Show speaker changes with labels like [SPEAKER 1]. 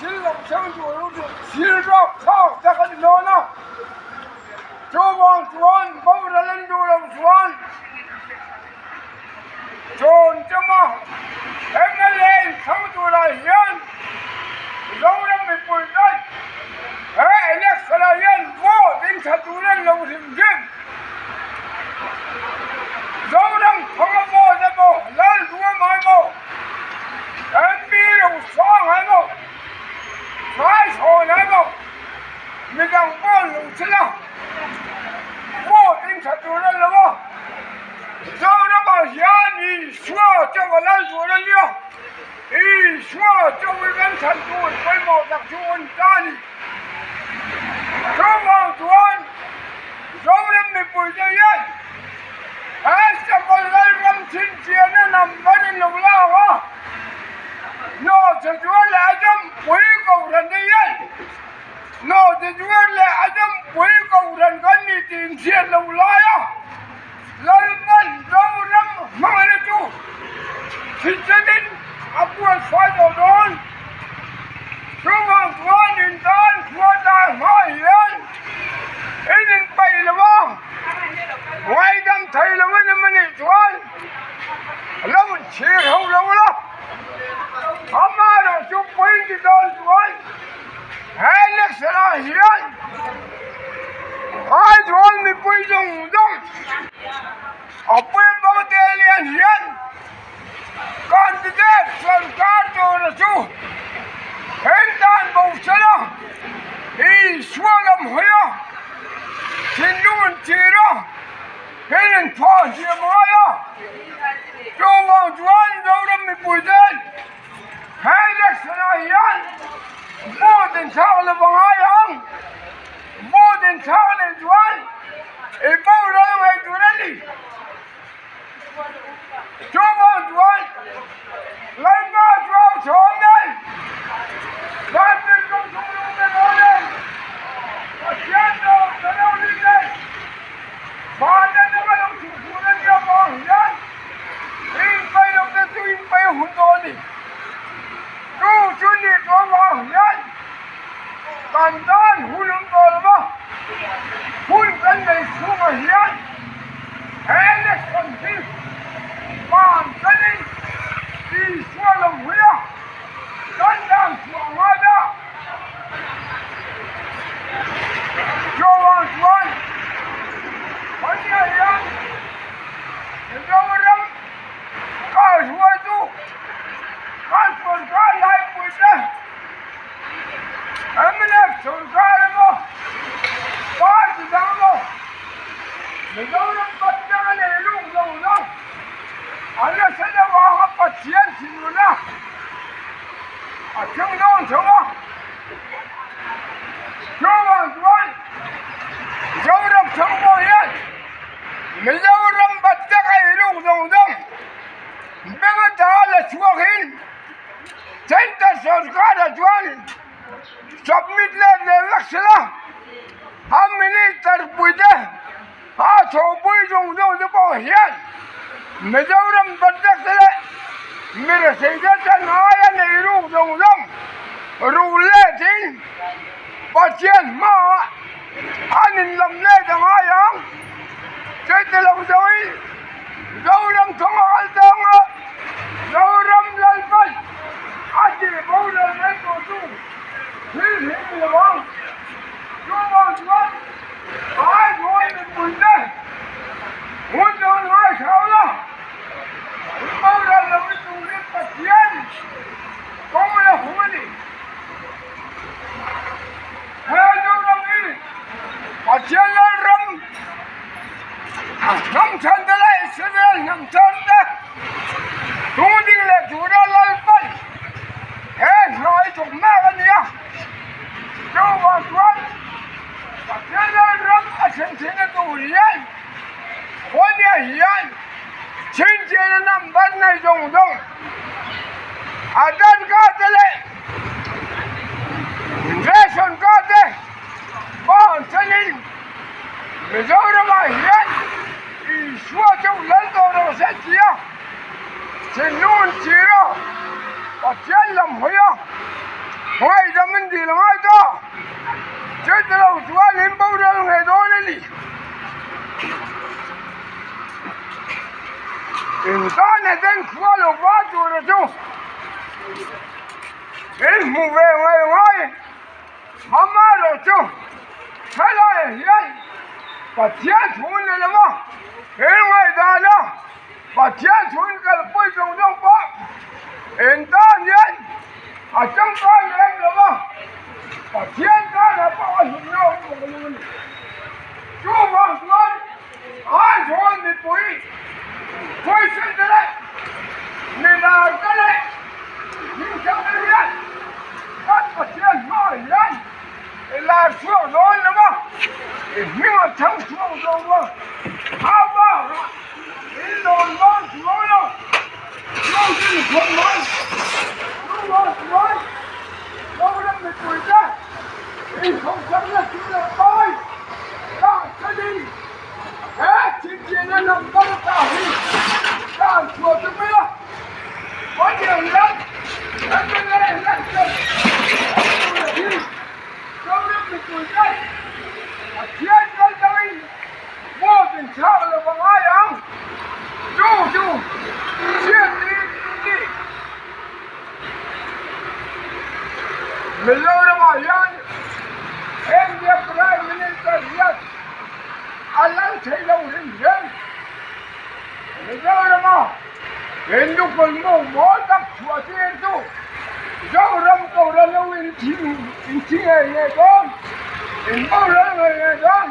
[SPEAKER 1] thil lo thleng tur chu thil rapthlak tak a ni dawn a, chuvang chuan boral an duh loh chuan Chawn chama mla inthlang turah hian Zoram mipui daih he election ah hian vote in tha tur an lo hrim hrim. Zoram thanga vote emaw Lalduama emaw MP Rosanga emaw Hraisawna emaw midang pawh an lo chil a, vote in tha tur an lo a. Zoramah hian Isua chauh a lal tur a nia, Isua chauh i kan chhan tur pawimawh tak chu a ni ta a ni. Chuvang chuan Zoram mipuite hian he Sakawlh Lalram chhinchhiahna number in lo lak a, Nawhche chuan leh a zawmpui Kohhran te hian Nawhche chuan leh a zawmpui Kohhran kan ni tih inchhiat lo lai a. Lalpan Zoram hmangaihna chu thisen a buaifai tawh dawn. Chuvang chuan intan khua dan hma hian in inpeih lo a, ngaidam thei lo in awm a nih chuan lo inchhir ho lo la. Amaherawh chu point dawn chuan he election ah hian Aizawl mipui zawng zawng a pawimawh te lian hian candidate sorkar tura chu heng dan bo sela Isua lam hawi a, thinlung an tir a, heng an thawh hliam ngai a, chuvang chuan Zoram mipui ten He election ah hian vote in thlak lo va ngai ang. Vote in thlak leh chuan i boral ngei tur a ni. Chuvang chuan Lalpa chuan chhawm nen Vantir kawng chung lung te dawn nen Pathian dawr ta lo ni nen Van atanga lo chhuk tur a nia vang hian Inpei lo te chu inpei hun dawn a ni. Chu chu ni chuan vang hian kan tan hun awm tawh lo va, hun kan nei chhungah hian he election hi van kanin Isua lo hui a, kan dan chhuah ngai ta. Chuvang chuan Hania hian Mizoram kal hruaitu kan sorkar laipuite mnf sorkar emaw party dang emaw Mizoram patna a nei luk lo lo a nasa deuh anga Pathian thinluna a thleng dawn tho a chuvang chuan Zoram chho pawh hian Mizoram bat tak a iruk zawng zawng bank ata la chhuakin Centre sorkar-ah chuan submit let leh vek sela a minister puite a thawhpui zawng zawng te pawh hian Mizoram bat tak te leh mi rethei te chan aia nei ruk zawng zawng ruh letin Pathian hmaah an inlam let a ngai ang. Chete lo zoin Zoram thawng a kal tang a, Zoram Lalpan a tih boral mai tur chu thil him lo ang. Chuvang chuan Aizawl mipuite hun dawn ngaithla la, hun boral lo ni turin Pathian kawng la hum a ni. He Zoram hi Pathian Lalram hnam chhan te leh Israel hnam chhan te tung ding leh tura Lalpan he hna hi thawk mek a ni a. Chuvang chuan Pathian Lalram a thlen thin a tur hian Khuania hian chhinchhiahna number nei zawng zawng Aadhaar card te leh Ration card te ban thlengin Mizoramah hian Isua chu lal tawh rawh se tia thinlung an chhir a, Pathian lam hawi a. Ngaihdam an dil a ngai ta. Chutah lo chuan in boral ngei dawn a ni. In tan a den khua lo va tur a chu in hmu ve ngei ngai. Amaherawhchu helaiah hian Pathian thu ni lo va, he ngaihdana Pathian thu in kalpui zawng zawng pawh en tan hian a tangkai lem lo va, Pathian tanah pawh a hlimna a awm bawk lo a ni. Chuvang chuan Aizawl mipui pawisa leh milar te leh hmingthang te hian kan Pathian hmaah hian i lar chhuak dawn lo va, i hming a chhang chhuak dawn lo. A bakah in lawn dawn chuang lo, chu chu ni khawp mai. Chuvang chuan Zoram mipui te inhawngsakna chu leh pai kah thlengin he chhinchhiahna number tah hi ka han chhuah chu mai a, hetiang hian MLA election tur hi Zoram mipui te Pathian kal dangin vote in thlak lo a ngai ang, chu chu chhiatni ni. Mizoramah hian India Prime Minister hian a lal thei lo hrim hrim. Mizorama Hindu kulmu mawl tak chhuah tir chu Zoram kora lo inthing ngei ngei dawn, inboral ngei ngei dawn.